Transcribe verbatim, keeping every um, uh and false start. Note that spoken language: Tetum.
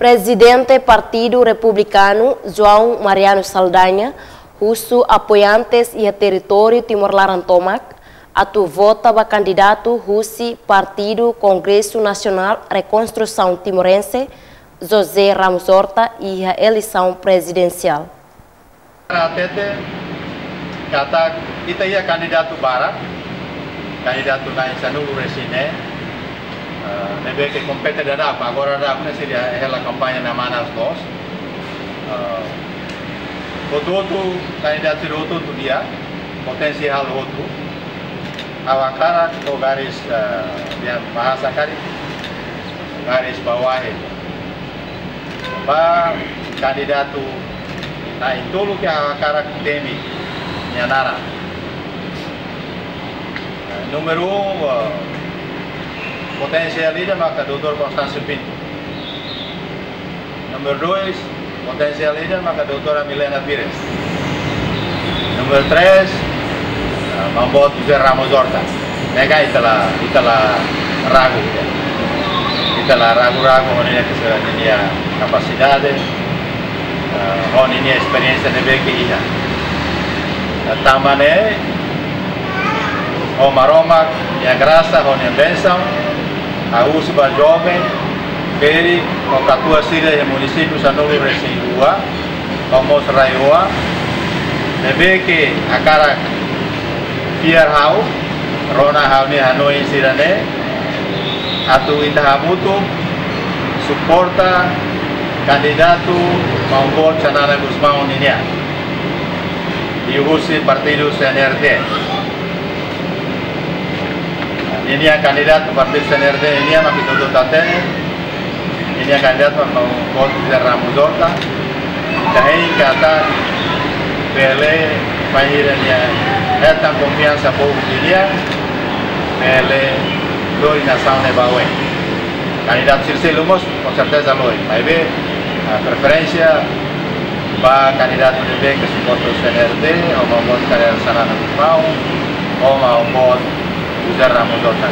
Prezidente Partidu Republikanu, João Mariano Saldanha, husu apoiantes iha territóriu Timor laran tomak atu vota ba kandidatu husi Partidu Kongresu Nasionál Rekonstrusaun Timorense, José Ramos Horta, iha eleisaun prezidensiál. Hatete katak ita iha kandidatu barak, kandidatu na'in sanulu-resin-neen, eh, ne'ebé ke kompete daudaun, agora daudaun ne'e sira hela kampaña namanas loos. Eh, hotu-hotu, kandidatu hotu-hotu di'ak, potensiál hotu. Ha'u hakarak fó garis, eh, iha bahasa karik, garis bawahi ba kandidatu na'in-tolu ke ha'u hakarak temi nia naran. Númeru um, eh, potensiál ida maka doutór Constâncio Pinto. Númeru dois, potensiál ida maka doutora Milena Pires. Númeru três, eh, Maun Boot José Ramos Horta. Ne'e kan ita la, ita la ragu, ita la ragu-ragu ho nia, ke se nia kapasidade, eh, ho nia esperiénsia ne'ebé ke iha. Tanba ne'e, ho Maromak nia grasa, ho nia bensaun, ha'u husu ba joven, ferik, ho katuas sira iha munisípiu sanulu-resin-rua, ho mós RAEOA, ne'ebé ke hakarak fiar ha'u, rona ha'u-nia hanoin sira-ne'e, atu ita hamutuk suporta kandidatu Maun Boot Xanana Gusmão ninian, liuhusi partidu C N R T. Ninian kandidatu partidu C N R T ninian mak ita hotu hatene, ninian kandidatu mak Maun Boot José Ramos Horta. Ita hein katak bele, bainhira nia hetan konfiansa povu nian, bele lori nasaun ne'e ba oin. Kandidatu sira seluk mós, com certeza, lori. Maibé, ah, preferénsia ba kandidatu ne'ebé ke suporta C N R T, ho Maun Boot Xanana Gusmão, ho Maun Boot José Ramos Horta.